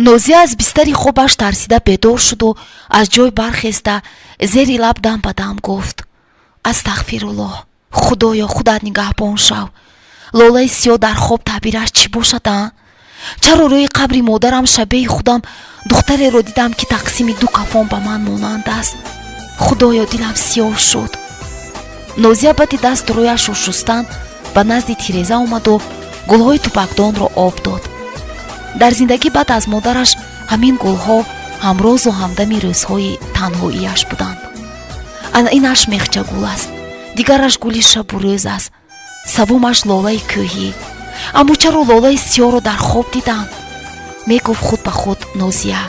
Нозия аз бистари хобаш тарсида бедор шуду аз ҷой бархеста, зери лаб дам ба дам гуфт: «Астағфируллоҳ, Худоё, худат нигаҳбон шав. Лолаи сиёҳ дар хоб таъбираш чӣ бошад, а? Чаро рӯи қабри модарам шабеҳи худам духтареро дидам, ки тақсими ду кафон ба ман монанд аст? Худоё, дилам сиёҳ шуд». Нозия баъди дасту рӯяшро шустан ба назди тиреза омаду гулҳои тупакдонро об дод. Дар зиндагӣ баъд аз модараш ҳамин гулҳо ҳамрозу ҳамдами рӯзҳои танҳоияш буданд. Ана инаш мехчагул аст, дигараш гули шабу рӯз аст, савумаш лолаи кӯҳӣ. Аммо чаро лолаи сиёҳро дар хоб дидам? Мегуфт худ ба худ Нозия.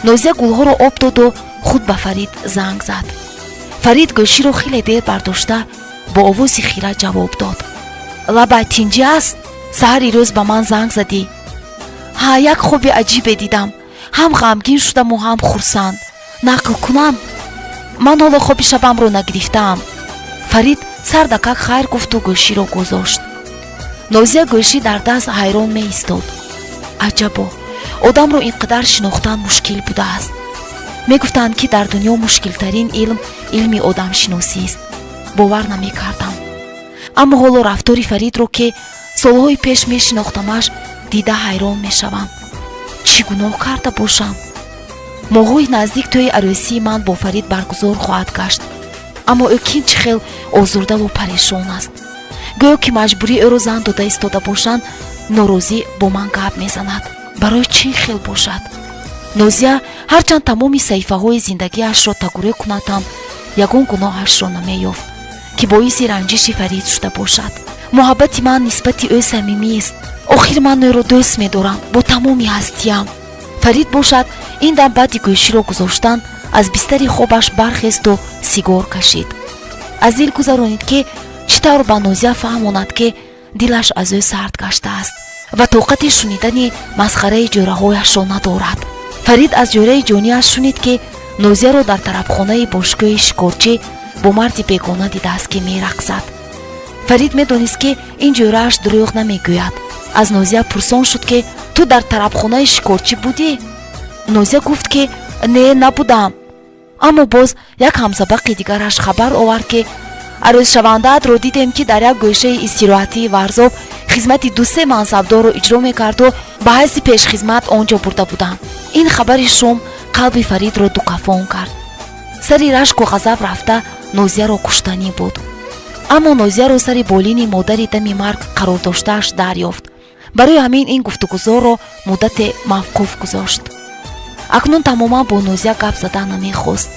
Нозия гулҳоро об доду худ ба Фарид занг зад. Фарид гӯширо хеле дер бардошта, бо овози хира ҷавоб дод: «Лабай, тинҷӣ аст? Саҳари рӯз ба ман занг задӣ». «Ҳа, як хоби аҷибе дидам. Ҳам ғамгин шудаму ҳам хурсанд. Нақл кунам? Ман ҳоло хоби шабамро нагирифтаам». Фарид сардакак хайр гуфту гӯширо гузошт. Нозия гӯшӣ дар даст ҳайрон меистод. Аҷабо, одамро ин қадар шинохтан мушкил будааст. Мегуфтанд, ки дар дунё мушкилтарин илм илми одамшиносист. Бовар намекардам, аммо ҳоло рафтори Фаридро, ки солҳои пеш мешинохтамаш, дида ҳайрон мешавам. Чӣ гуноҳ карда бошам? Моҳҳои наздик тӯи арӯсии ман бо Фарид баргузор хоҳад гашт, аммо ӯ кин чӣ хел озурдаву парешон аст. Гӯё ки маҷбурӣ ӯро зан дода истода бошанд. Норозӣ бо ман гап мезанад. Барои чӣ хел бошад? Нозия ҳарчанд тамоми саҳифаҳои зиндагиашро тагурӯ кунад ҳам, ягон гуноҳашро намеёфт, ки боиси ранҷиши Фарид шуда бошад. Муҳаббати ман нисбати ӯ самимист. Охир ман ӯро дӯст медорам бо тамоми ҳастиям. Фарид бошад, ин дам баъди гӯширо гузоштан аз бистари хобаш бархесту сигор кашид. Аз дил гузаронид, ки чӣ тавр ба Нозия фаҳмонад, ки дилаш аз ӯ сард гаштааст ва тоқати шунидани масхараи ҷӯраҳояшро надорад. Фарид аз ҷӯраи ҷониаш шунид, ки Нозияро дар тарабхонаи бошгоҳи Шикорчӣ бо марди бегона дидааст, ки мерақсад. Фарид медонист, ки ин ҷӯрааш дурӯғ намегӯяд. Аз Нозия пурсон шуд, ки ту дар тарабхонаи Шикорчӣ будӣ? Нозия гуфт, ки не, набудам. Аммо боз як ҳамсабақи дигараш хабар овард, ки арӯзшавандаатро дидем, ки дар як гӯшаи истироҳатии Варзоб хизмати дусе мансабдорро иҷро мекарду ба ҳайси пешхизмат он ҷо бурда буданд. Ин хабари шум қалби Фаридро дукафон кард. Сари рашку ғазаб рафта, Нозияро куштанӣ буд, аммо Нозияро сари болини модари дами марг қарор доштааш дарёфт. Барои ҳамин ин гуфтугузорро муддате мавқуф гузошт. Акнун тамоман бо Нозия гап задан намехост.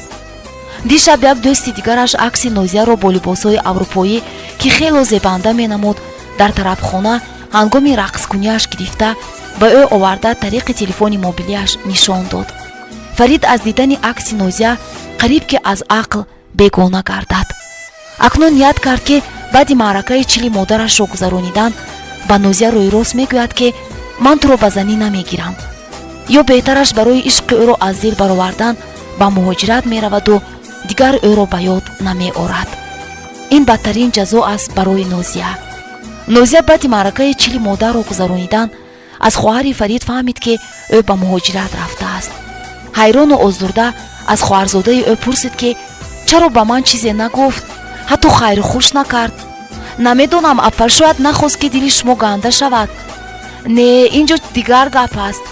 Дишаб як дӯсти дигараш акси Нозияро бо либосҳои аврупоӣ, ки хело зебанда менамуд, дар тарабхона ҳангоми рақскунияш гирифта, ба ӯ оварда, тариқи телефони мобилиаш нишон дод. Фарид аз дидани акси Нозия қариб ки аз ақл бегона гардад. Акнун ният кард, ки баъди маъракаи чили модарашро гузаронидан ба Нозия рӯйрост мегӯяд, ки ман туро ба занӣ намегирам, ё беҳтараш, барои ишқи ӯро аз дил баровардан ба муҳоҷират мераваду дигар ӯро ба ёд намеорад. Ин бадтарин ҷазо аст барои Нозия. Нозия баъди маъракаи чили модарро гузаронидан аз хоҳари Фарид фаҳмид, ки ӯ ба муҳоҷират рафтааст. Ҳайрону озурда аз хоҳарзодаи ӯ пурсид, ки чаро ба ман чизе нагуфт, ҳатто хайру хуш накард? «Намедонам, апа, шояд нахост, ки дили шумо ганда шавад». «Не, ин ҷо дигар гап аст.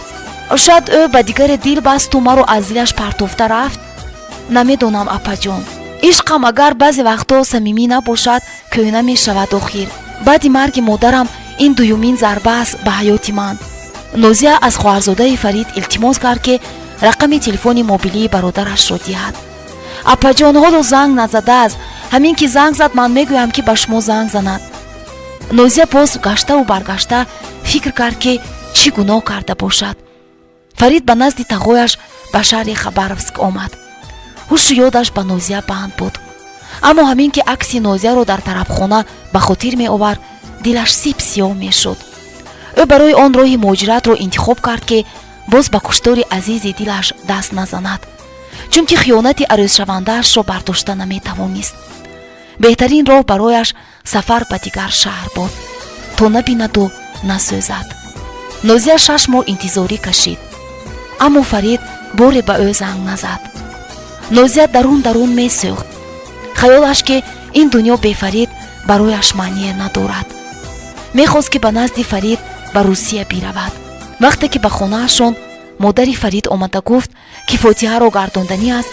Шояд ӯ ба дигаре дил басту маро аз дилаш партофта рафт». «Намедонам, апаҷон. Ишқам агар баъзе вақтҳо самимӣ набошад, кӯҳна мешавад. Охир баъди марги модарам ин дуюмин зарба аст ба ҳаёти ман». Нозия аз хоҳарзодаи Фарид илтимос кард, ки рақами телефони мобилии бародарашро диҳад. «Апаҷон, ҳоло занг назадааст. Ҳамин ки занг зад, ман мегӯям, ки ба шумо занг занад». Нозия боз гаштаву баргашта фикр кард, ки чӣ гуноҳ карда бошад. Фарид ба назди тағояш ба шаҳри Хабаровск омад. Ҳушу ёдаш ба Нозия банд буд, аммо ҳамин ки акси Нозияро дар тарабхона ба хотир меовард, дилаш сип сиёҳ мешуд. Ӯ барои он роҳи муҳоҷиратро интихоб кард, ки боз ба куштори азизи дилаш даст назанад, чунки хиёнати арӯзшавандаашро бардошта наметавонист. Беҳтарин роҳ барояш сафар ба дигар шаҳр буд, то набинаду насӯзад. Нозия 6 моҳ интизорӣ кашид. Аммо Фарид боре ба ӯ занг назад. Нозия дарун дарун месӯхт. Хаёлаш, ки ин дунё бе Фарид барояш маъние надорад. Мехост, ки ба назди Фарид ба Русия биравад. Вақте ки ба хонаашон модари Фарид омада гуфт, ки фотиҳаро гардонданӣ аст,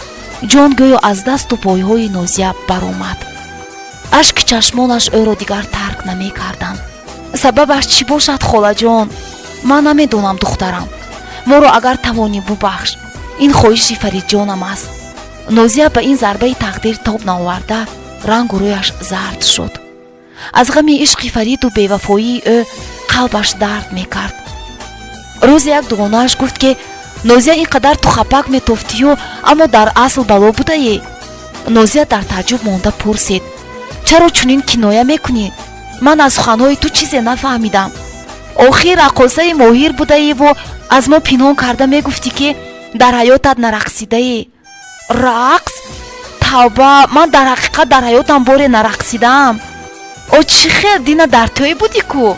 ҷон гӯё аз дасту пойҳои Нозия баромад. Ашки чашмонаш ӯро дигар тарк намекарданд. Сабабаш чӣ бошад, холаҷон? Ман намедонам, духтарам. Моро агар тавонӣ, бубахш. Ин хоҳиши Фаридҷонам аст. Нозия ба ин зарбаи тақдир тоб наоварда, рангу рӯяш зард шуд. Аз ғами ишқи Фариду бевафоии ӯ қалбаш дард мекард. Рӯзе як дугонааш гуфт, ки Нозия, ин қадар ту хапак метофтию, аммо дар асл бало будаӣ. Нозия дар тааҷҷуб монда пурсид: «Чаро чунин киноя мекунӣ? Ман аз суханҳои ту чизе нафаҳмидам. Охир раққосаи моҳир будаиву аз мо пинҳон карда мегуфтӣ, ки дар ҳаётат нарақсидаӣ». Рақс? Тавба, ман дар ҳақиқат дар ҳаётам боре нарақсидаам. О, чӣ хел? Дина дар тӯй будӣ ку,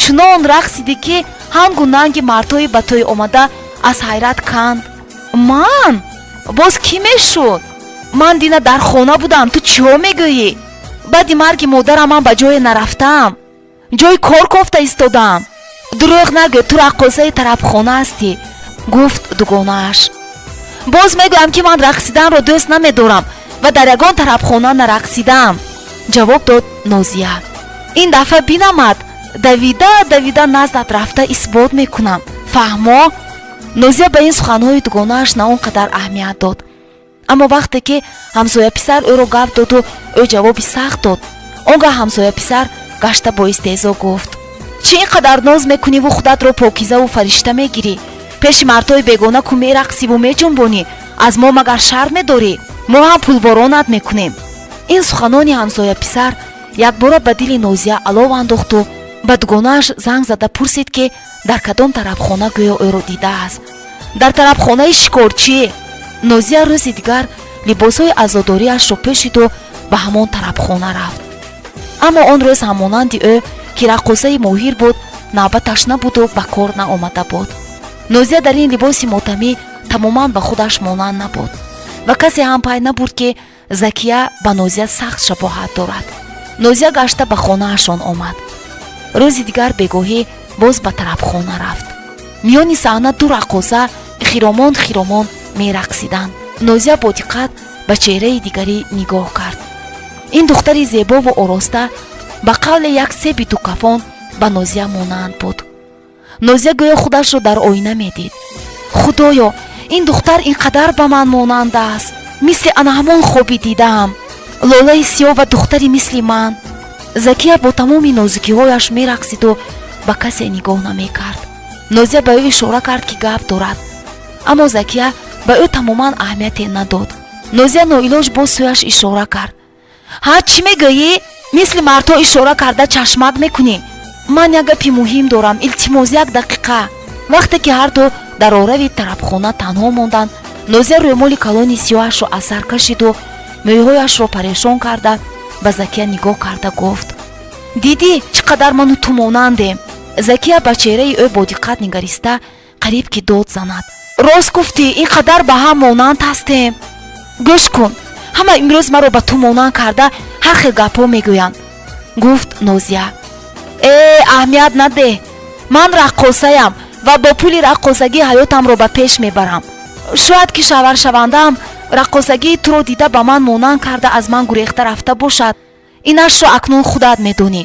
чунон рақсидӣ, ки ҳангу нанги мардҳои ба тӯй омада аз ҳайрат канд. Ман? Боз кӣ мешуд? Ман дина дар хона будам. Ту чиҳо мегӯӣ? Баъди марги модарам ман ба ҷое нарафтам, ҷои кор кофта истодаам. Дурӯғ нагӯ, ту раққосаи тарабхона ҳастӣ, гуфт дугонааш. Боз мегӯям, ки ман рақсиданро дӯст намедорам ва дар ягон тарабхона нарақсидаам, ҷавоб дод Нозия. Ин дафъа бинамад, давида давида наздат рафта исбот мекунам, фаҳмо? Нозия ба ин суханҳои дугонааш на он қадар аҳамият дод. Аммо вақте ки ҳамсояписар ӯро гап доду ӯ ҷавоби сахт дод, он гаҳ ҳамсояписар гашта бо истеҳзо гуфт: «Чӣ ин қадар ноз мекуниву худатро покизаву фаришта мегирӣ? Пеши мардҳои бегона ку мерақсиву меҷунбонӣ, аз мо магар шарм медорӣ? Мо ҳам пулборонат мекунем». Ин суханони ҳамсояписар якбора ба дили Нозия алов андохту ба дугонааш занг зада пурсид, ки дар кадом тарабхона гӯё ӯро дидааст. Дар тарабхонаи Шикорчӣ. Нозия рӯзи дигар либосҳои азодориашро пӯшиду ба ҳамон тарабхона рафт. Аммо он рӯз ҳам монанди ӯ, ки раққосаи моҳир буд, навбаташ набуду ба кор наомада буд. Нозия дар ин либоси мотамӣ тамоман ба худаш монанд набуд ва касе ҳам пай набурд, ки Закия ба Нозия сахт шабоҳат дорад. Нозия гашта ба хонаашон омад. Рӯзи дигар бегоҳӣ боз ба тарабхона рафт. Миёни саҳна ду раққоса хиромон хиромон мерақсиданд. Нозия бо диққат ба чеҳраи дигарӣ нигоҳ кард. Ин духтари зебову ороста ба қавле як себи дукафон ба Нозия монанд буд. Нозия гӯё худашро дар оина медид. Худоё, ин духтар ин қадар ба ман монанд аст, мисли ана ҳамон хоби дидаам, лолаи сиёҳ ва духтари мисли ман. Закия бо тамоми нозукиҳояш мерақсиду ба касе нигоҳ намекард. Нозия ба ӯ ишора кард, ки гап дорад, аммо Закия ба ӯ тамоман аҳамияте надод. Нозия ноилоҷ боз сӯяш ишора кард. Ҳа, чӣ мегӯӣ? Мисли мардҳо ишора карда чашмак мекунӣ. Ман як гапи муҳим дорам, илтимос, як дақиқа. Вақте ки ҳарду дар орави тарабхона танҳо монданд, Нозия рӯмоли калони сиёҳашро аз сар кашиду мӯйҳояшро парешон карда, ба Закия нигоҳ карда гуфт: «Дидӣ, чӣ қадар ману ту монандем?» Закия ба чеҳраи ӯ бо диққат нигариста, қариб ки дод занад: «Рост гуфтӣ, ин қадар ба ҳам монанд ҳастем! Гӯш кун, ҳама имрӯз маро ба ту монанд карда ҳар хел гапҳо мегӯянд», гуфт Нозия. Э, аҳамият надеҳ. Ман раққосаям ва бо пули раққосагӣ ҳаётамро ба пеш мебарам. Шояд ки шаваршавандаам раққосагии туро дида, ба ман монанд карда, аз ман гурехта рафта бошад. Инашро акнун худат медонӣ,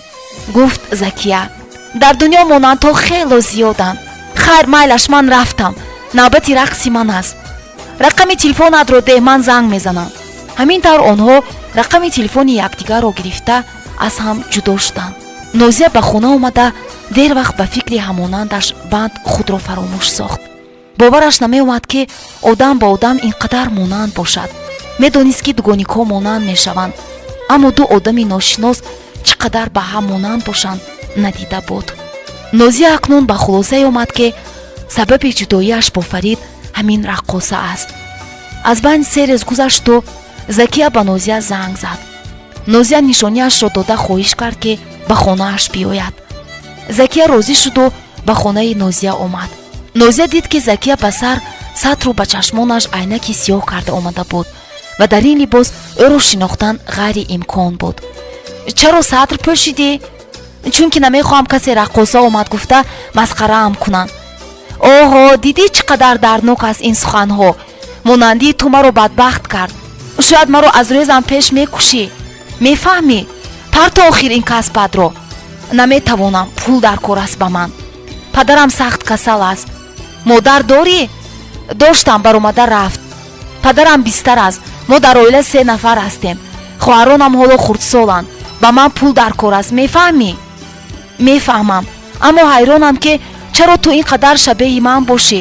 гуфт Закия. Дар дунё монандҳо хело зиёданд. Хайр, майлаш, ман рафтам, навбати рақси ман аст. Рақами телефонатро деҳ, ман занг мезанам. Ҳамин тавр онҳо рақами телефони якдигарро гирифта, аз ҳам ҷудо шуданд. Нозия ба хона омада, дер вақт ба фикри ҳамонандаш банд худро фаромӯш сохт. Бовараш намеомад, ки одам ба одам ин қадар монанд бошад. Медонист, ки дугоникҳо монанд мешаванд, аммо ду одами ношинос чӣ қадар ба ҳам монанд бошанд, надида буд. Нозия акнун ба хулосае омад, ки сабаби ҷудоиаш бо Фарид ҳамин раққоса аст. Аз байн 3 рӯз гузашту Закия ба Нозия занг зад. Нозия нишониашро дода, хоҳиш кард, ки ба хонааш биёяд. Закия розӣ шуду ба хонаи Нозия омад. Нозия дид, ки Закия ба сар Сатру ба чашмонаш айнаки сиёҳ карда омада буд ва дар ин либос ӯро шинохтан ғайриимкон буд. Чаро сатр пӯшидӣ? Чунки намехоҳам касе раққоса омад гуфта масхараам кунанд. Оҳо, дидӣ, чӣ қадар дарднок аст ин суханҳо? Монандии ту маро бадбахт кард. Шояд маро аз рӯзам пеш мекушӣ, мефаҳмӣ? Парто охир ин касбатро. Наметавонам, пул дар кор аст ба ман. Падарам сахт касал аст. Модар дорӣ? Доштам, баромада рафт. Падарам бистар аст. Мо дар оила се нафар ҳастем. Хоҳаронам ҳоло хурдсоланд. Ба ман пул дар кор аст, мефаҳмӣ? Мефаҳмам, аммо ҳайронам, ки чаро ту ин қадар шабеҳи ман бошӣ.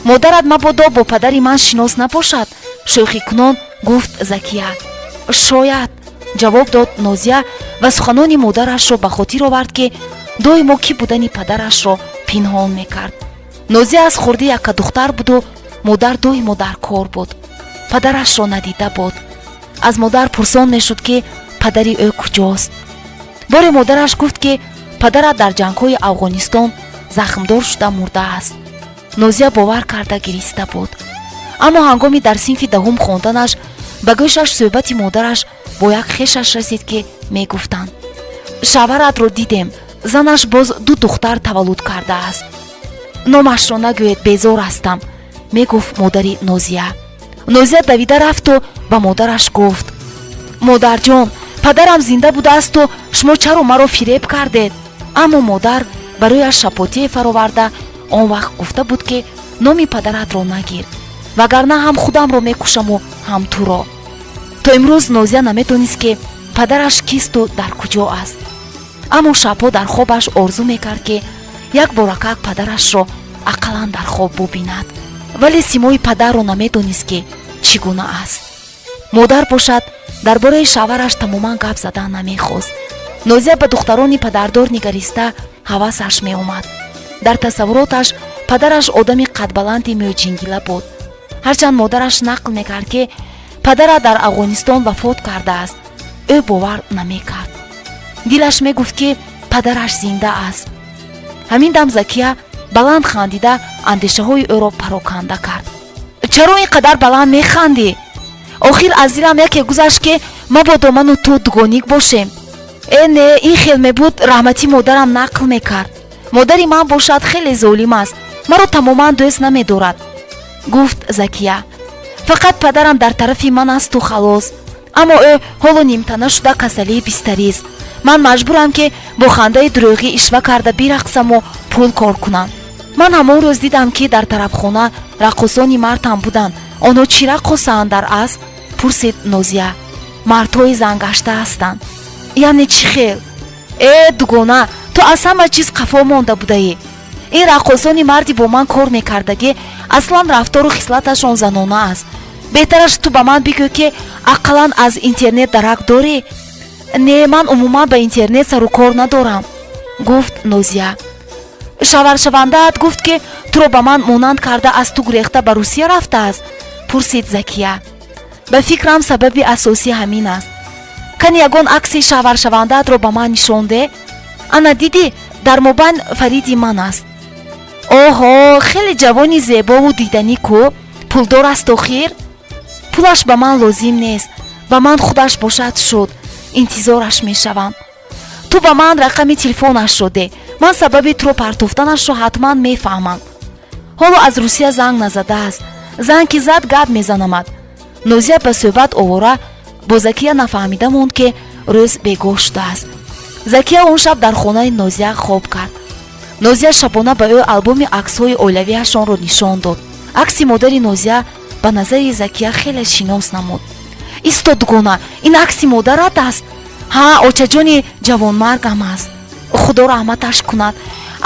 Модарат мабодо бо падари ман шинос набошад, шӯхикунон гуфт Закия. Шояд, ҷавоб дод Нозия ва суханони модарашро ба хотир овард, ки доимо кӣ будани падарашро пинҳон мекард. Нозия аз хурдӣ яккадухтар буду модар доимо дар кор буд. Падарашро надида буд. Аз модар пурсон мешуд, ки падари ӯ куҷост. Боре модараш гуфт, ки падарат дар ҷангҳои Афғонистон захмдор шуда мурдааст. Нозия бовар карда гириста буд. Аммо ҳангоми дар синфи 10-ум хонданаш ба гӯшаш суҳбати модараш бо як хешаш расид, ки мегуфтанд: «Шаваратро дидем, занаш боз ду духтар таваллуд кардааст. Номашро нагӯед, безор ҳастам», мегуфт модари Нозия. Нозия давида рафту ба модараш гуфт: «Модарҷон, падарам зинда будаасту шумо чаро маро фиреб кардед?» Аммо модар барояш шапотие фароварда он вақт гуфта буд, ки номи падаратро нагир, вагарна ҳам худамро мекушаму, ҳам туро. То имрӯз Нозия намедонист, ки падараш кисту дар куҷо аст. Аммо шабҳо дар хобаш орзу мекард, ки як боракак падарашро ақаллан дар хоб бубинад, вале симои падарро намедонист, ки чӣ гуна аст. Модар бошад, дар бораи шавараш тамоман гап задан намехост. Нозия ба духтарони падардор нигариста ҳавасаш меомад. Дар тасаввуроташ падараш одами қадбаланди мӯҷингила буд. Ҳарчанд модараш нақл мекард, ки падарат дар Афғонистон вафот кардааст, ӯ бовар намекард. Дилаш мегуфт, ки падараш зинда аст. Ҳамин дам Закия баланд хандида андешаҳои ӯро пароканда кард. Чаро ин қадар баланд механдӣ? Охир аз дилам яке гузашт, ки мабодо ману ту дугоник бошем. Э не, ин хел мебуд, раҳматӣ модарам нақл мекард. Модари ман бошад, хеле золим аст, маро тамоман дӯст намедорад, гуфт Закия. Фақат падарам дар тарафи ман асту халос. Аммо ӯ ҳоло нимтана шуда касалии бистарист. Ман маҷбурам, ки бо хандаи дурӯғӣ ишва карда бирақсаму пул кор кунам. Ман ҳамон рӯз дидам, ки дар тарабхона раққосони мард ҳам буданд. Онҳо чӣ раққосаанд дар асл? Пурсид Нозия. Мардҳои зангашта ҳастанд. Яъне чӣ хел? Э, дугона, ту аз ҳама чиз қафо монда будаӣ. Ин раққосони марди бо ман кор мекардагӣ аслан рафтору хислаташон занона аст. Беҳтараш ту ба ман бигӯ, ки ақаллан аз интернет дарак дорӣ? Не, ман умуман ба интернет сару кор надорам, гуфт Нозия. Шаваршавандаат гуфт, ки туро ба ман монанд карда, аз ту гурехта ба Русия рафтааст? Пурсид Закия. Ба фикрам, сабаби асосӣ ҳамин аст. Кани ягон акси шаваршавандаатро ба ман нишон де. Ана, дидӣ, дар мобайн Фариди ман аст. Оҳо, хеле ҷавони зебову диданӣ ку. Пулдор аст охир. Пулаш ба ман лозим нест, ба ман худаш бошад шуд. Интизораш мешавам. Ту ба ман рақами телефонашро де, ман сабаби туро партофтанашро ҳатман мефаҳмам. Ҳоло аз Русия занг назадааст. Занг ки зад, гап мезанамад. Нозия ба суҳбат овора бо Закия нафаҳмида монд, ки рӯз бегоҳ шудааст. Закия он шаб дар хонаи Нозия хоб кард. Нозия шабона ба ӯ албоми аксҳои оилавиашонро нишон дод. Акси модари Нозия ба назари Закия хеле шинос намуд. Исто, дугона, ин акси модарат аст? Ҳа, очаҷони ҷавонмаргам аст, Худо раҳматаш кунад.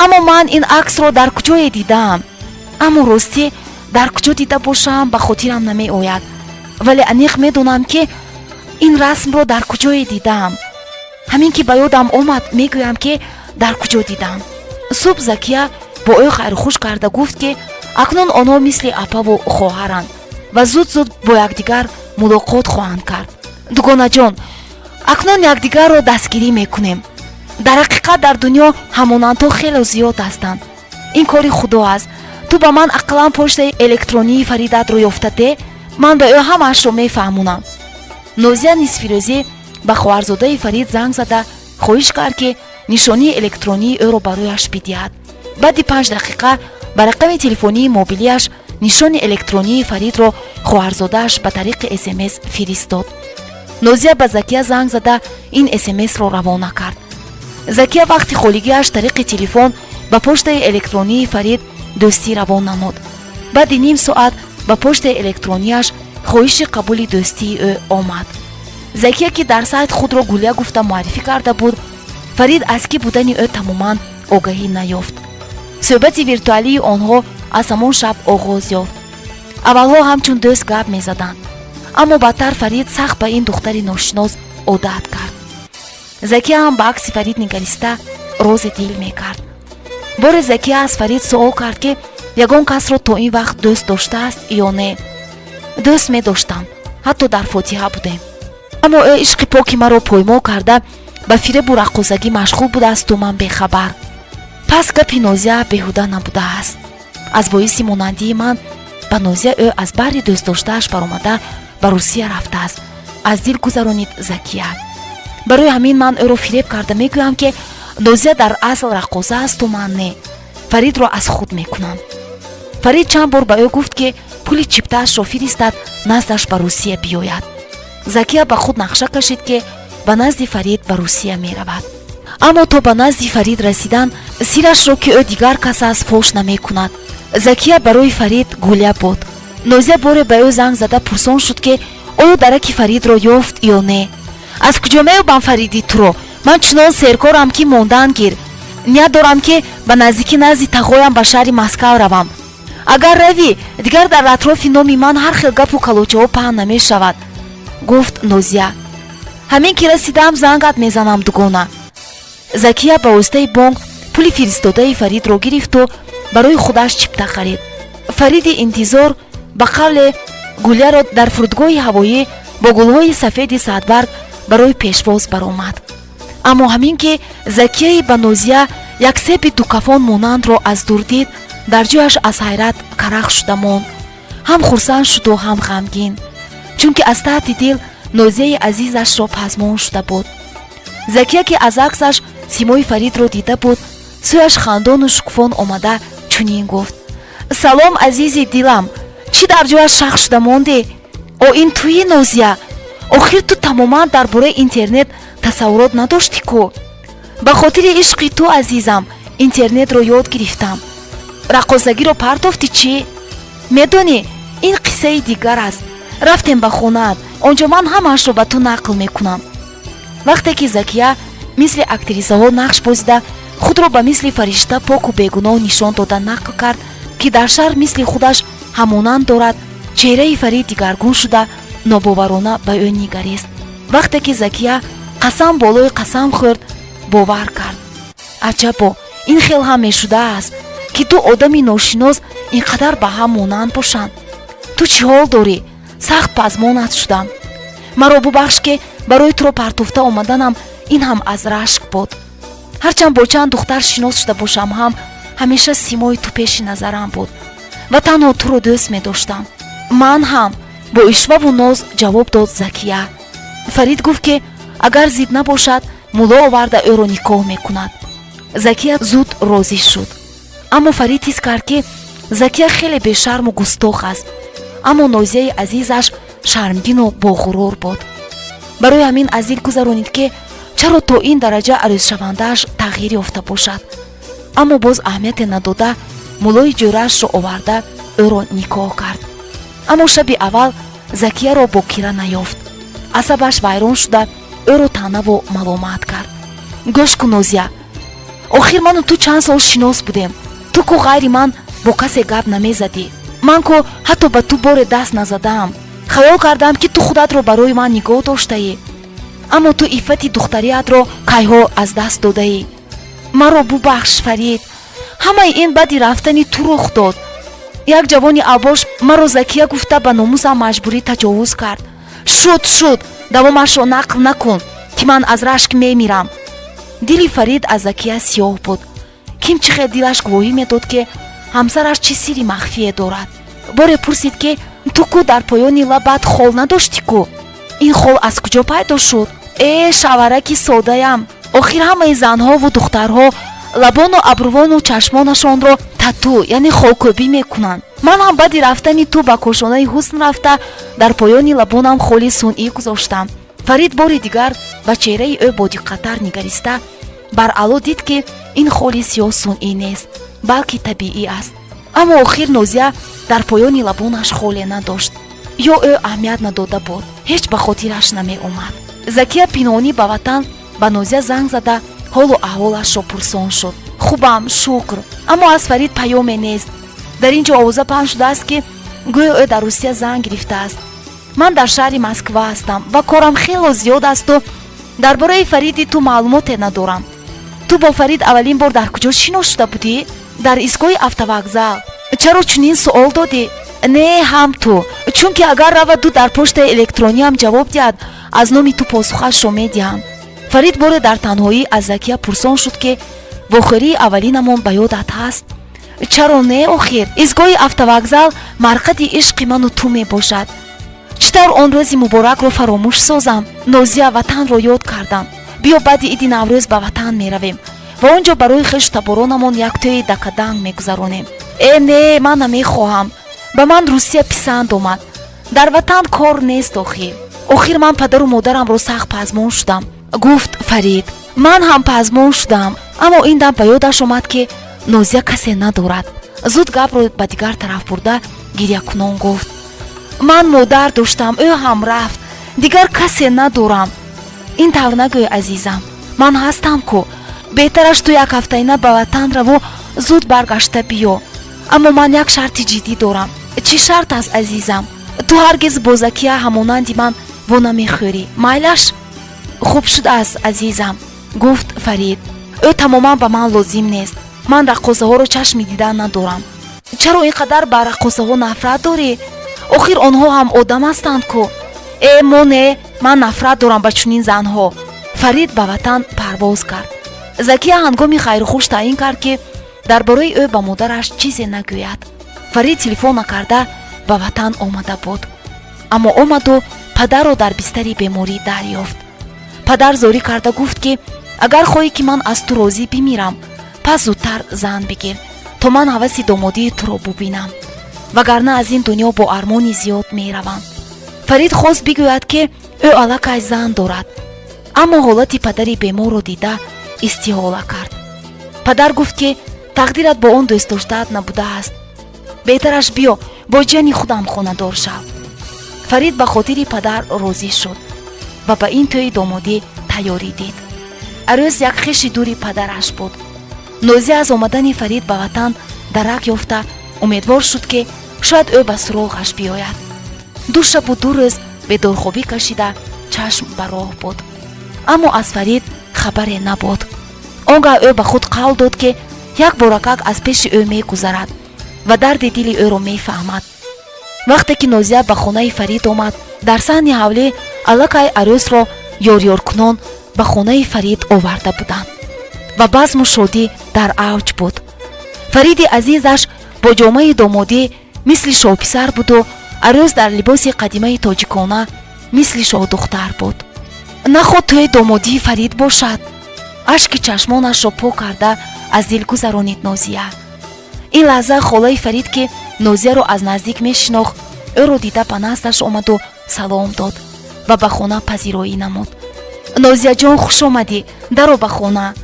Аммо ман ин аксро дар куҷое дидаам? Аммо ростӣ, дар куҷо дида бошам, ба хотирам намеояд, вале аниқ медонам, ки ин расмро дар куҷое дидаам. Ҳамин ки ба ёдам омад, мегӯям, ки дар куҷо дидам. Субҳ Закия бо ӯ хайрухуш карда гуфт, ки акнун онҳо мисли апаву хоҳаранд ва зуд зуд бо якдигар мулоқот хоҳанд кард. Дугонаҷон, акнун якдигарро дастгирӣ мекунем. Дар ҳақиқат, дар дунё ҳамонандҳо хеле зиёд ҳастанд. Ин кори Худо аст. Ту ба ман ақаллан почтаи электронии Фаридатро ёфта де, ман ба ӯ ҳамаашро мефаҳмонам. Нозия нисфирӯзӣ ба хоҳарзодаи Фарид занг зада, хоҳиш кард, ки нишонии электронии ӯро барояш бидиҳад. Баъди 5 дақиқа ба рақами телефонии мобилиаш нишони электронии Фаридро хоҳарзодааш ба тариқи СМС фиристод. Нозия ба Закия занг зада, ин СМСро равона кард. Закия вақти холигиаш тариқи телефон ба почтаи электронии Фарид дӯстӣ равон намуд. Баъди ним соат ба почтаи электронияш хоҳиши қабули дӯстии ӯ омад. Закия, ки дар сайт худро Гулия гуфта муаррифӣ карда буд, Фарид аз кӣ будани ӯ тамоман огаҳӣ наёфт. Суҳбати виртуалии онҳо аз ҳамон шаб оғоз ёфт. Аввалҳо ҳамчун дӯст гап мезаданд, аммо баъдтар Фарид сахт ба ин духтари ношинос одат кард. Закия ҳам ба акси Фарид нигариста, рози дил мекард. Боре Закия аз Фарид суол кард, ки ягон касро то ин вақт дӯст доштааст ё не. Дӯст медоштам, ҳатто дар фотиҳа будем, аммо ӯ ишқи поки маро поймол карда, ба фиребу раққосагӣ машғул будаасту ман бехабар. Пас гапи Нозия беҳуда набудааст. Аз боиси монандии ман ба Нозия ӯ аз баҳри дӯстдоштааш баромада ба Русия рафтааст, аз дил гузаронид Закия. Барои ҳамин ман ӯро фиреб карда мегӯям, ки Нозия дар асл раққоса асту ман не. Фаридро аз худ мекунам. Фарид чанд бор ба ӯ гуфт, ки пули чиптаашро фиристад, наздаш ба Русия биёяд. Закия ба худ нақша кашид, ки ба назди Фарид ба Русия меравад, аммо то ба назди Фарид расидан сирашро, ки ӯ дигар кас аст, фош намекунад. Закия барои Фарид Гулия буд. Нозия боре ба ӯ занг зада, пурсон шуд, ки оё дараки Фаридро ёфт ё не. Аз куҷо меёбам Фариди туро? Ман чунон серкорам, ки мондан гир. Ният дорам, ки ба наздикӣ назди тағоям ба шаҳри Москав равам. Агар равӣ, дигар дар атрофи номи ман ҳар хел гапу калочаҳо паҳн намешавад, гуфт Нозия. Ҳамин ки расидаам, зангат мезанам, дугона. Закия ба воситаи бонк пули фиристодаи Фаридро гирифту барои худаш чипта харид. Фариди интизор, ба қавле Гулияро дар фурудгоҳи ҳавоӣ бо гулҳои сафеди садбарг барои пешвоз баромад. Аммо ҳамин ки Закияи ба Нозия як себи дукафон монандро аз дур дид, дар ҷояш аз ҳайрат карах шуда монд. Ҳам хурсанд шуду ҳам ғамгин, чунки аз таҳти дил Нозияи азизашро пазмон шуда буд. Закия, ки аз аксаш симои Фаридро дида буд, сӯяш хандону шукуфон омада, чунин гуфт: «Салом, азизи дилам! Чӣ дар ҷояш шах шуда мондӣ? О, ин туи, Нозия? Охир ту тамоман дар бораи интернет тасаввурот надоштӣ ку? Ба хотири ишқи ту, азизам, интернетро ёд гирифтам. Раққосагиро партофтӣ чӣ? Медонӣ, ин қиссаи дигар аст. Рафтем ба хонаат, он ҷо ман ҳамаашро ба ту нақл мекунам». Вақте ки Закия мисли актрисаҳо нақш бозида, худро ба мисли фаришта поку бегуноҳ нишон дода, нақл кард, ки дар шаҳр мисли худаш ҳамонанд дорад, чеҳраи Фарид дигаргун шуда, нобоварона ба ӯ нигарист. Вақте ки Закия қасам болои қасам хӯрд, бовар кард. Аҷабо, ин хел ҳам мешудааст, ки ду одами ношинос ин қадар ба ҳам монанд бошанд? Ту чӣ ҳол дорӣ? Сахт пазмонат шудам. Маро бубахш, ки барои туро партофта омаданам. Ин ҳам аз рашк буд. Ҳарчанд бо чанд духтар шинос шуда бошам ҳам, ҳамеша симои ту пеши назарам буд ва танҳо туро дӯст медоштам. Ман ҳам, бо ишваву ноз ҷавоб дод Закия. Фарид гуфт, ки агар зид набошад, мулло оварда ӯро никоҳ мекунад. Закия зуд розӣ шуд, аммо Фарид ҳис кард, ки Закия хеле бешарму густох аст, аммо Нозияи азизаш шармгину боғурур буд. Барои ҳамин аз дил гузаронид, ки чаро то ин дараҷа арӯзшавандааш тағйир ёфта бошад. Аммо боз аҳамияте надода, муллои ҷӯраашро оварда, ӯро никоҳ кард. Аммо шаби аввал Закияро бокира наёфт. Асабаш вайрон шуда, ӯро таънаву маломат кард: «Гӯш кун, Нозия, охир ману ту чанд сол шинос будем. Ту ку ғайри ман бо касе гап намезадӣ. Ман ку ҳатто ба ту боре даст назадаам. Хаёл кардам, ки ту худатро барои ман нигоҳ доштаӣ, аммо ту иффати духтариатро кайҳо аз даст додаӣ. Маро бубахш, Фарид. Ҳамаи ин баъди рафтани ту рух дод. Як ҷавони авбош маро Закия гуфта, ба номусам маҷбурӣ таҷовуз кард. Шуд, шуд, давомашро нақл накун, ки ман аз рашк мемирам». Дили Фарид аз Закия сиёҳ буд. Ким чӣ хел дилаш гувоҳӣ медод, ки Ҳамсараш чӣ сирри махфие дорад. Боре пурсид, ки ту ку дар поёни лабат хол надоштӣ ку, ин хол аз куҷо пайдо шуд? Э, шавараки содаям, охир ҳамаи занҳову духтарҳо лабону абрувону чашмонашонро тату, яъне холкӯбӣ мекунанд. Ман ҳам баъди рафтани ту ба кошонаи ҳусн рафта, дар поёни лабонам холи сунъӣ гузоштам. Фарид бори дигар ба чеҳраи ӯ бодиққаттар нигариста, баръало дид, ки ин холи сиёҳ сунъӣ нест, балки табиӣ аст. Аммо охир Нозия дар поёни лабонаш холе надошт ё ӯ аҳамият надода буд, ҳеҷ ба хотираш намеомад. Закия пинҳонӣ ба ватан ба Нозия занг зада, ҳолу аҳволашро пурсон шуд. Хубам, шукр, аммо аз Фарид паёме нест. Дар ин ҷо овоза паҳн шудааст, ки гӯё ӯ дар Русия зан гирифтааст. Ман дар шаҳри Москва ҳастам ва корам хело зиёд асту дар бораи Фариди ту маълумоте надорам. Ту бо Фарид аввалин бор дар куҷо шинос шуда будӣ? Дар истгоҳи автовокзал. Чаро чунин суол додӣ? Не, ҳам ту, чунки агар раваду дар поштаи электрониам ҷавоб диҳад, аз номи ту посухашро медиҳам. Фарид боре дар танҳоӣ аз Закия пурсон шуд, ки вохӯрии аввалинамон ба ёдат ҳаст? Чаро не? Охир истгоҳи автовокзал марқади ишқи ману ту мебошад. Чӣ тавр он рӯзи муборакро фаромӯш созам? Нозия, ватанро ёд кардам. Биё, баъди иди Наврӯз ба ватан меравем ва он ҷо барои хешу таборонамон як тӯи дакаданг мегузаронем. Э, не, ман намехоҳам. Ба ман Русия писанд омад. Дар ватан кор нест. Охир ман падару модарамро сахт пазмон шудам, гуфт Фарид. Ман ҳам пазмон шудам. Аммо ин дам ба ёдаш омад, ки Нозия касе надорад. Зуд гапро ба дигар тараф бурда, гирякунон гуфт: Ман модар доштам, ӯ ҳам рафт, дигар касе надорам. Ин тавр нагӯй, азизам, ман ҳастам ку. Беҳтараш ту як ҳафтаина ба ватан раву зуд баргашта биё. Аммо ман як шарти ҷиддӣ дорам. Чӣ шарт аст, азизам? Ту ҳаргиз бо Закия ҳамонанди ман во намехӯрӣ, майлаш? Хуб шудааст, азизам, гуфт Фарид. Ӯ тамоман ба ман лозим нест. Ман раққосаҳоро чашми дидан надорам. Чаро ин қадар ба раққосаҳо нафрат дорӣ? Охир онҳо ҳам одам ҳастанд ку. Э, мо не, ман нафрат дорам ба чунин занҳо. Фарид ба ватан парвоз кард. Закия ҳангоми хайрухуш таъин кард, ки дар бораи ӯ ба модараш чизе нагӯяд. Фарид телефон накарда ба ватан омада буд, аммо омаду падарро дар бистари беморӣ дарёфт. Падар зорӣ карда гуфт, ки агар хоҳӣ, ки ман аз ту розӣ бимирам, пас зудтар зан бигир, то ман ҳаваси домодии туро бубинам, вагарна аз ин дунё бо армони зиёд меравам. Фарид хост бигӯяд, ки ӯ аллакай зан дорад, аммо ҳолати падари беморро дида, истиҳола кард. Падар гуфт, ки тақдират бо он дӯстдоштаат набудааст, беҳтараш биё, бо ҷияни худам хонадор шав. Фарид ба хотири падар розӣ шуд ва ба ин тӯи домодӣ тайёрӣ дид. Арӯз як хеши дури падараш буд. Нозия аз омадани Фарид ба ватан дарак ёфта, умедвор шуд, ки шояд ӯ ба суроғаш биёяд. 2 шабу 2 рӯз бедорхобӣ кашида, чашм ба роҳ буд, аммо аз Фарид хабаре набуд. Он гаҳ ӯ ба худ қавл дод, ки як боракак аз пеши ӯ мегузарад ва дарди дили ӯро мефаҳмад. Вақте ки Нозия ба хонаи Фарид омад, дар саҳни ҳавлӣ аллакай арӯсро ёрёркунон ба хонаи Фарид оварда буданд ва базму шодӣ дар авҷ буд. Фариди азизаш бо ҷомаи домодӣ мисли шоҳписар буду арӯс дар либоси қадимаи тоҷикона мисли шоҳдухтар буд. Наход тӯи домодии Фарид бошад? Ашки чашмонашро пок карда, аз дил гузаронид Нозия. Ин лаҳза холаи Фарид, ки Нозияро аз наздик мешинохт, ӯро дида, ба наздаш омаду салом дод ва ба хона пазироӣ намуд. Нозияҷон, хуш омадӣ, даро ба хона,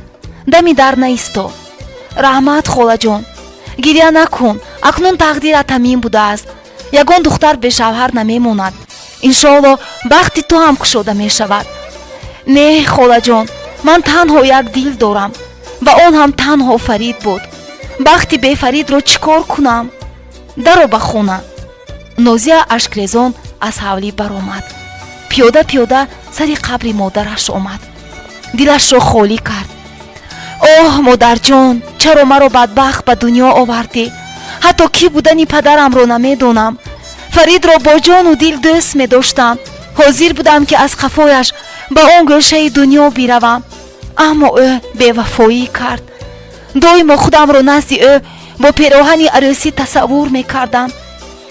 дами дар наисто. Раҳмат, холаҷон. Гиря накун, акнун тақдират ҳамин будааст. Ягон духтар бешавҳар намемонад. Иншоалло, бахти ту ҳам кушода мешавад. Не, холаҷон, ман танҳо як дил дорам ва он ҳам танҳо Фарид буд. Бахти бефаридро чӣ кор кунам? Даро ба хона. Нозия ашкрезон аз ҳавлӣ баромад, пиёда пиёда сари қабри модараш омад, дилашро холӣ кард. Оҳ, модарҷон, чаро маро бадбахт ба дунё овардӣ? Ҳатто кӣ будани падарамро намедонам. Фаридро бо ҷону дил дӯст медоштам, ҳозир будам, ки аз қафояш ба он гӯшаи дунё биравам, аммо ӯ бевафоӣ кард. Доимо худамро назди ӯ Бо пероҳани арӯсӣ тасаввур мекардам.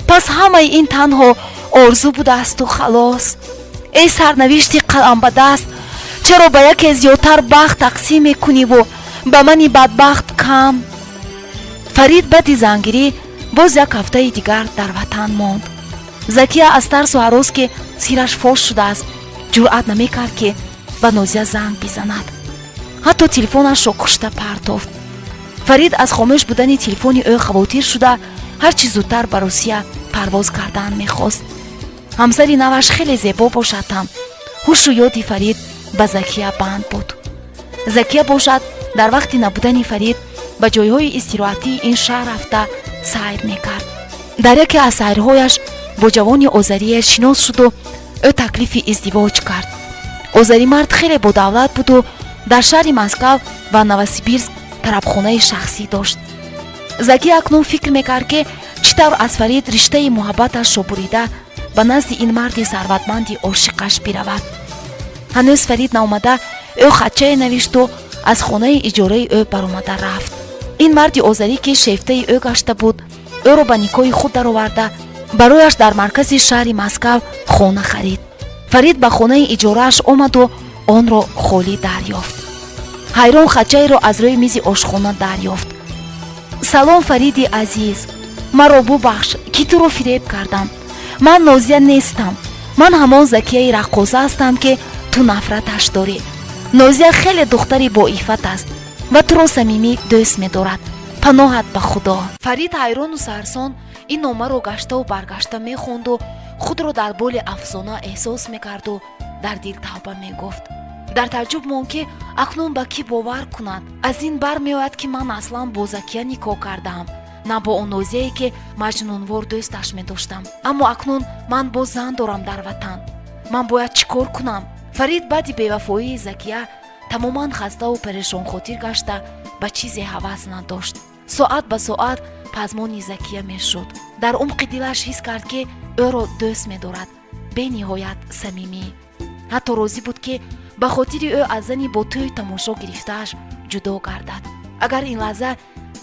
Пас ҳамаи ин танҳо орзу будаасту халос. Эй сарнавишти қаламбадаст, чаро ба яке зиёдтар бахт тақсим мекуниву ба мани бадбахт кам? Фарид баъди зангирӣ боз як ҳафтаи дигар дар ватан монд. Закия аз тарсу ҳарос, ки сираш фош шудааст, ҷуръат намекард, ки ба Нозия занг бизанад. Ҳатто телефонашро кушта партофт. Фарид аз хомӯш будани телефони ӯ хавотир шуда, ҳарчи зудтар ба Русия парвоз кардан мехост. Ҳамсари наваш хеле зебо бошад ҳам, ҳушу ёди Фарид ба Закия банд буд. Закия бошад, дар вақти набудани Фарид ба ҷойҳои истироҳатии ин шаҳр рафта сайр мекард. Дар яке аз сайрҳояш бо ҷавони озарие шинос шуду ӯ таклифи издивоҷ кард. Озаримард хеле бодавлат буду дар шаҳри Москав ва Новосибирск тарабхонаи шахсӣ дошт. Закия акнун фикр мекард, ки чӣ тавр аз Фарид риштаи муҳаббаташро бурида, ба назди ин марди сарватманди ошиқаш биравад. Ҳанӯз Фарид наомада, ӯ хатчае навишту аз хонаи иҷораи ӯ баромада рафт. Ин марди озарӣ, ки шефтаи ӯ гашта буд, ӯро ба никоҳи худ дароварда, барояш дар маркази шаҳри Москав хона харид. Фарид ба хонаи иҷорааш омаду онро холӣ дарёфт. Ҳайрон хатчаеро аз рӯи мизи ошхона дарёфт. «Салом, Фариди азиз, маро бубахш, ки туро фиреб кардам. Ман Нозия нестам, ман ҳамон Закияи раққоса ҳастам, ки ту нафраташ дорӣ. Нозия хеле духтари боиффат аст ва туро самимӣ дӯст медорад. Паноҳат ба Худо». Фарид ҳайрону сарсон ин номаро гаштаву баргашта мехонду худро дар боли афсона эҳсос мекарду дар дил тавба мегуфт. Дар таъҷуб монд, ки акнун ба кӣ бовар кунад. Аз ин бармеояд, ки ман аслан бо Закия никоҳ кардаам, на бо он Нозияе, ки маҷнунвор дӯсташ медоштам. Аммо акнун ман боз зан дорам дар ватан. Ман бояд чӣ кор кунам? Фарид баъди бевафоии Закия тамоман хаставу парешонхотир гашта, ба чизе ҳавас надошт. Соат ба соат пазмони Закия мешуд. Дар умқи дилаш ҳис кард, ки ӯро дӯст медорад, бениҳоят самимӣ. Ҳатто розӣ буд, ки ба хотири ӯ аз зани бо тӯй тамошо гирифтааш ҷудо гардад. Агар ин лаҳза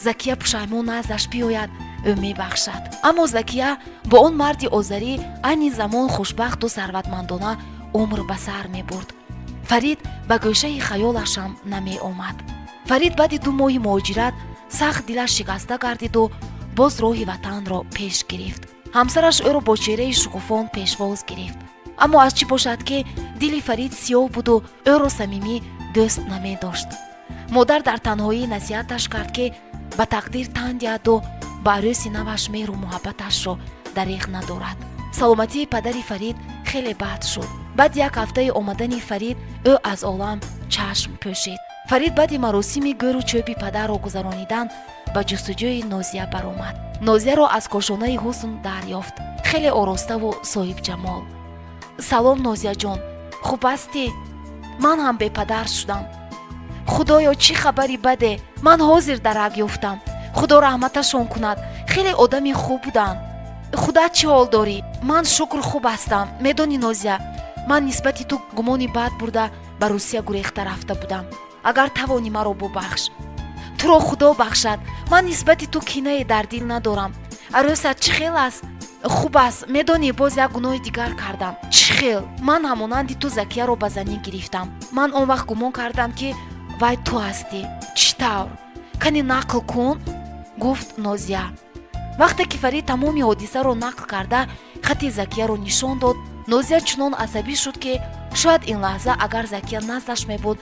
Закия пушаймон наздаш биёяд, ӯ мебахшад. Аммо Закия бо он марди озарӣ айни замон хушбахту сарватмандона умр ба сар мебурд. Фарид ба гӯшаи хаёлашам намеомад. Фарид баъди 2 моҳи муҳоҷират сахт дилаш шикаста гардиду боз роҳи ватанро пеш гирифт. Ҳамсараш ӯро бо чеҳраи шукуфон пешвоз гирифт. Аммо аз чӣ бошад, ки дили Фарид сиёҳ буду ӯро самимӣ дӯст намедошт. Модар дар танҳоӣ насиҳаташ кард, ки ба тақдир тан диҳаду ба арӯси наваш меҳру муҳаббаташро дареғ надорад. Саломатии падари Фарид хеле бад шуд. Баъди як ҳафтаи омадани Фарид ӯ аз олам чашм пӯшид. Фарид баъди маросими гӯру чӯби падарро гузаронидан ба ҷустуҷӯи Нозия баромад. Нозияро аз кошонаи ҳусн дарёфт, хеле ороставу соҳибҷамол. «Салом, Нозияҷон, хуб ҳастӣ? Ман ҳам бепадар шудам. Худоё, чӣ хабари баде! Ман ҳозир дарак ёфтам. Худо раҳматашон кунад, хеле одами хуб буданд. Худат чӣ ҳол дорӣ?» «Ман, шукр, хуб ҳастам. Медонӣ, Нозия, ман нисбати ту гумони бад бурда, ба Русия гурехта рафта будам. Агар тавонӣ, маро бубахш». «Туро Худо бахшад. Ман нисбати ту кинае дар дил надорам. Арӯсат чӣ хел аст?» «Хуб аст. Медонӣ, боз як гуноҳи дигар кардам». «Чӣ хел?» «Ман ҳамонанди ту Закияро ба занӣ гирифтам. Ман он вақт гумон кардам, ки вай ту ҳастӣ». «Чӣ тавр? Кани нақл кун», гуфт Нозия. Вақте ки Фарид тамоми ҳодисаро нақл карда, хати Закияро нишон дод, Нозия чунон асабӣ шуд, ки шояд ин лаҳза агар Закия наздаш мебуд,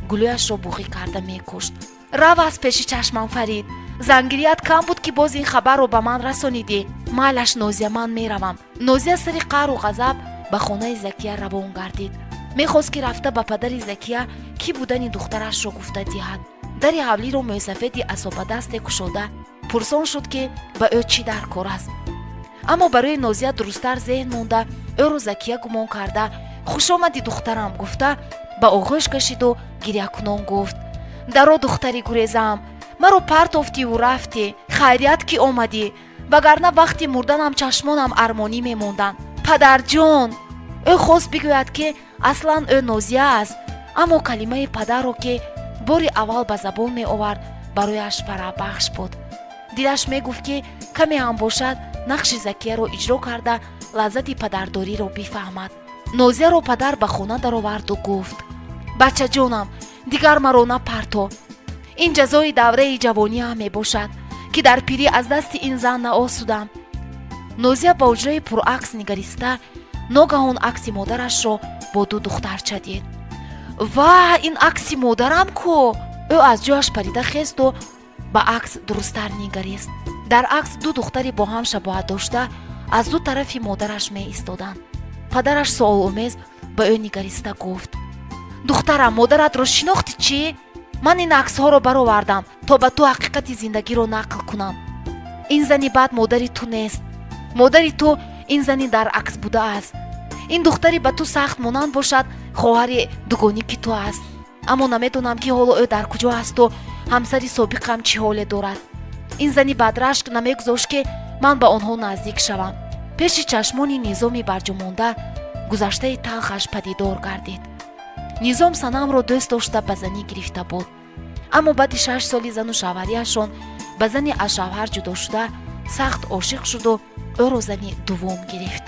гулӯяшро буғӣ карда мекушт. «Рав аз пеши чашмам, Фарид! Зангирият кам буд, ки боз ин хабарро ба ман расонидӣ». «Майлаш, Нозия, ман меравам». Нозия сари қаҳру ғазаб ба хонаи Закия равон гардид. Мехост, ки рафта ба падари Закия кӣ будани духтарашро гуфта диҳад. Дари ҳавлиро мӯйсафеди асобадасте кушода, пурсон шуд, ки ба ӯ чӣ дар кор аст. Аммо барои Нозия дурусттар зеҳн монда, ӯро Закия гумон карда, «Хушомадӣ, духтарам» гуфта, ба оғӯш кашиду гирякунон гуфт: «Даро, духтари гурезаам, маро партофтиву рафтӣ. Хайрият, ки омадӣ, вагарна вақти мурданам чашмонам армонӣ мемонданд». «Падарҷон!» Ӯ хост бигӯяд, ки аслан ӯ Нозия аст, аммо калимаи падарро, ки бори аввал ба забон меовард, барояш фараҳбахш буд. Дилаш мегуфт, ки каме ҳам бошад, нақши Закияро иҷро карда, лаззати падардориро бифаҳмад. Нозияро падар ба хона дароварду гуфт: «Бачаҷонам, дигар маро напарто. Ин ҷазои давраи ҷавониам мебошад, ки дар пирӣ аз дасти ин зан наосудам». Нозия ба ҳуҷраи пуракс нигариста, ногаҳон акси модарашро бо ду духтарча дид. «Ва, ин акси модарам ку!» Ӯ аз ҷояш парида хесту ба акс дурусттар нигарист. Дар акс ду духтари бо ҳам шабоҳат дошта аз ду тарафи модараш меистоданд. Падараш суоломез ба ӯ нигариста гуфт: «Духтарам, модаратро шинохтӣ чӣ? Ман ин аксҳоро баровардам, то ба ту ҳақиқати зиндагиро нақл кунам. Ин зани бад модари ту нест. Модари ту ин зани дар акс будааст. Ин духтари ба ту сахт монанд бошад, хоҳари дугоники ту аст. Аммо намедонам, ки ҳоло ӯ дар куҷо асту ҳамсари собиқам чӣ ҳоле дорад. Ин зани бадрашк намегузошт, ки ман ба онҳо наздик шавам». Пеши чашмони Низоми барҷомонда гузаштаи талхаш падидор гардид. Низом Санамро дӯст дошта, ба занӣ гирифта буд, аммо баъди 6 соли зану шавҳарияшон ба зани аз шавҳар ҷудошуда сахт ошиқ шуду ӯро зани дуввум гирифт.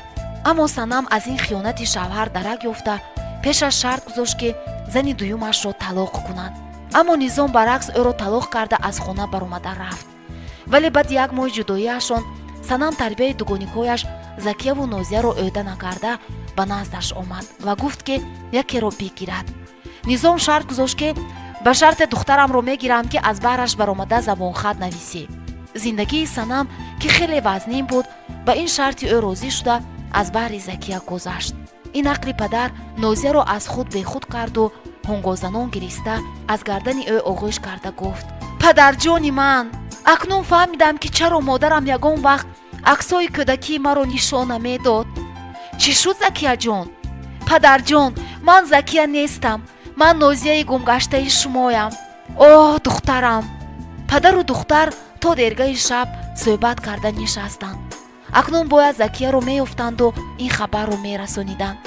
Аммо Санам аз ин хиёнати шавҳар дарак ёфта, пешаш шарт гузошт, ки зани дуюмашро талоқ кунад. Аммо Низом баръакс ӯро талоқ карда, аз хона баромада рафт. Вале баъди як моҳи ҷудоиашон Санам тарбияи дугоникҳояш Закияву Нозияро ӯҳда накарда, ба наздаш омад ва гуфт, ки якеро бигирад. Низом шарт гузошт, ки ба шарте духтарамро мегирам, ки аз баҳраш баромада забонхат нависӣ. Зиндагии Санам, ки хеле вазнин буд, ба ин шарти ӯ розӣ шуда, аз баҳри Закия гузашт. Ин нақли падар Нозияро аз худ бехуд карду ҳунгозанон гириста, аз гардани ӯ оғӯш карда гуфт: «Падарҷони ман, акнун фаҳмидам, ки чаро модарам ягон вақт аксҳои кӯдакии маро нишон намедод». «Чӣ шуд, Закияҷон?» «Падарҷон, ман Закия нестам, ман Нозияи гумгаштаи шумоям». «Оҳ, духтарам!» Падару духтар то дергаи шаб суҳбат карда нишастанд. Акнун бояд Закияро меёфтанду ин хабарро мерасониданд.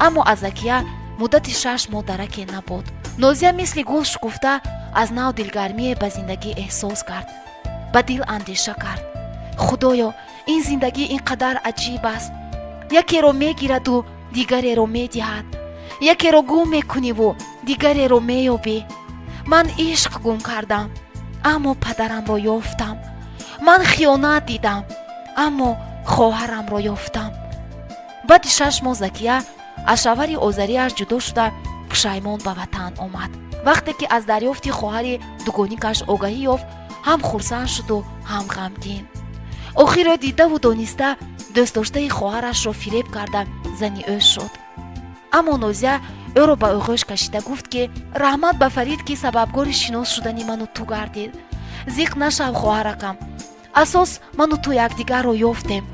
Аммо аз Закия муддати 6 моҳ дараке набуд. Нозия мисли гул шукуфта, аз нав дилгармие ба зиндагӣ эҳсос кард. Ба дил андеша кард: «Худоё, ин зиндагӣ ин қадар аҷиб аст. Якеро мегираду дигареро медиҳад, якеро гум мекуниву дигареро меёбӣ. Ман ишқ гум кардам, аммо падарамро ёфтам. Ман хиёнат дидам, аммо хоҳарамро ёфтам». Баъди 6 моҳ Закия аз шавҳари озарияш ҷудо шуда, пушаймон ба ватан омад. Вақте ки аз дарёфти хоҳари дугоникаш огаҳӣ ёфт, ҳам хурсанд шуду ҳам ғамгин. Охир ӯ дидаву дониста дӯстдоштаи хоҳарашро фиреб карда, зани ӯ шуд. Аммо Нозия ӯро ба оғӯш кашида гуфт, ки раҳмат ба Фарид, ки сабабгори шинос шудани ману ту гардид. Зиқ нашав, хоҳаракам, асос ману ту якдигарро ёфтем.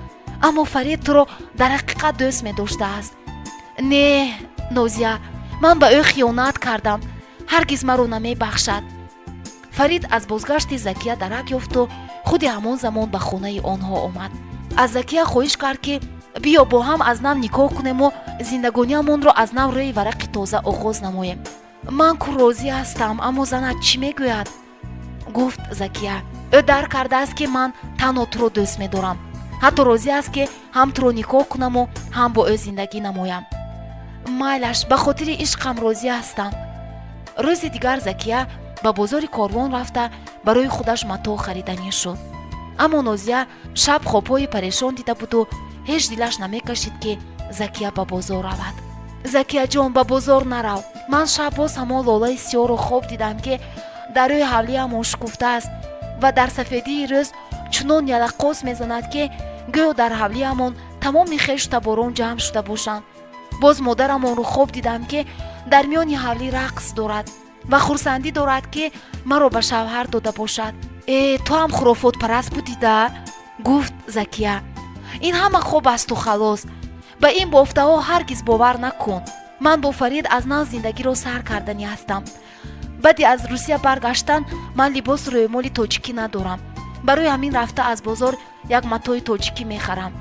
Аммо Фарид туро дар ҳақиқат дӯст медоштааст. Не, Нозия, ман ба ӯ хиёнат кардам, ҳаргиз маро намебахшад. Фарид аз бозгашти Закия дарак ёфту худи ҳамон замон ба хонаи онҳо омад. Аз Закия хоҳиш кард, ки биё, бо ҳам аз нав никоҳ кунему зиндагониамонро аз нав рӯи варақи тоза оғоз намоем. «Ман ку розӣ ҳастам, аммо занат чӣ мегӯяд?» Гуфт Закия: «Ӯ дарк кардааст, ки ман танҳо туро дӯст медорам. Ҳатто розӣ аст, ки ҳам туро никоҳ кунаму ҳам бо ӯ зиндагӣ намоям». «Майлаш, ба хотири ишқам розӣ ҳастам». Рӯзи дигар Закия ба бозори Корвон рафта, барои худаш матоъ хариданӣ шуд. Аммо Нозия шаб хобҳои парешон дида буду ҳеҷ дилаш намекашид, ки Закия ба бозор равад. «Закияҷон, ба бозор нарав. Ман шаб боз ҳамон лолаи сиёҳро хоб дидам, ки дар рӯи ҳавлиамон шукуфтааст ва дар сафедии рӯз чунон ялаққос мезанад, ки гӯё дар ҳавлиамон тамоми хешу таборон ҷамъ шуда бошанд. Боз модарамонро хоб дидам, ки дар миёни ҳавлӣ рақс дорад ва хурсандӣ дорад, ки маро ба шавҳар дода бошад». «Э, ту ҳам хурофотпараст будида», гуфт Закия. «Ин ҳама хоб асту халос. Ба ин бофтаҳо ҳаргиз бовар накун. Ман бо Фарид аз нав зиндагиро сар карданӣ ҳастам. Баъди аз Русия баргаштан ман либосу рӯймоли тоҷикӣ надорам. Барои ҳамин рафта аз бозор як матои тоҷикӣ мехарам.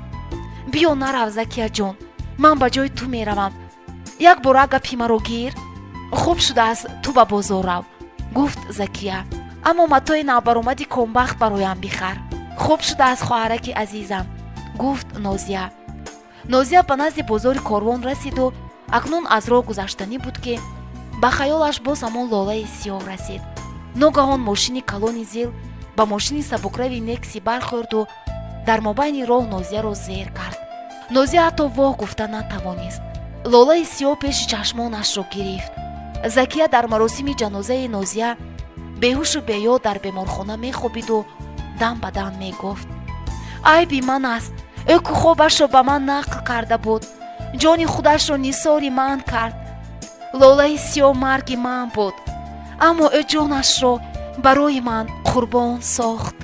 Биё, нарав, Закияҷон, ман ба ҷои ту меравам. Як бора гапи маро гир». «Хуб шудааст, ту ба бозор рав», гуфт Закия, «аммо матои навбаромади комбахт бароям бихар». Хуб шудааст, хоҳараки азизам, гуфт Нозия. Нозия ба назди бозори Корвон расиду акнун аз роҳ гузаштанӣ буд, ки ба хаёлаш боз ҳамон лолаи сиёҳ расид. Ногаҳон мошини калони ЗИЛ ба мошини сабукрави Некси бархӯрду дар мобайни роҳ Нозияро зер кард. Нозия ҳатто воҳ гуфта натавонист. Лолаи сиёҳ пеши чашмонашро гирифт. Закия дар маросими ҷанозаи Нозия беҳушу беёд дар беморхона мехобиду дам ба дам мегуфт: «Айби ман аст. Ӯ ку хобашро ба ман нақл карда буд, ҷони худашро нисори ман кард. Лолаи сиёҳ марги ман буд, аммо ӯ ҷонашро барои ман қурбон сохт».